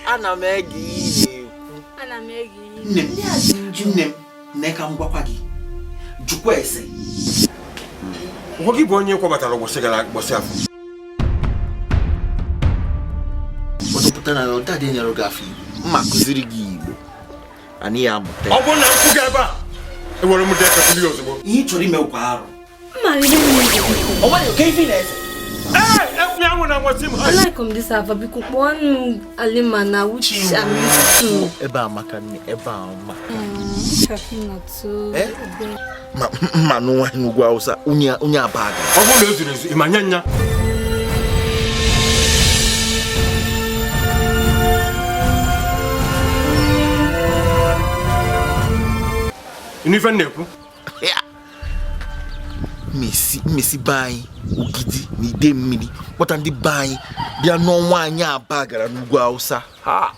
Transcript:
Ana m ege ihe ị na-ekwu. Ana m ege ihe. Nne m, nne m, nne ka m gwakwa gị. Jụkwa ese. Ụgwọ gị bụ onye kwabatara ụbọchị gara ụbọchị afọ. Ọzọpụta na daddy nyere gị afa Igbo. M ma-akụziri gị Igbo. Anyị ya amụta. Ọ bụrụ na m kwụ gị ebe a, ewere m dee kapili ozugbo. Ihe ị chọrọ ime kwa arụ. Mma ihe m na-ekwu. Ọ nweghị oke ife ị na-eze. Ee, ekwu ya nwụ na nwasị m. I like m this afa biko kpọọ m Alima na which I'm used to. Ebe a maka nne, ebe a maka. Nọtụ. Eh? Ma mma nụ nwaanyị n'ugwu Awụsa, onye onye Abaga. Ọ bụrụ na o zuru ezu, ị ma nye nya. Ị nụ ife m na-ekwu? Mmesi be anyị Ogidi na Idemmili kpọta ndị be anyị bịa nụọ nwaanyị Abagana n'ugwu Awụsa. Ha!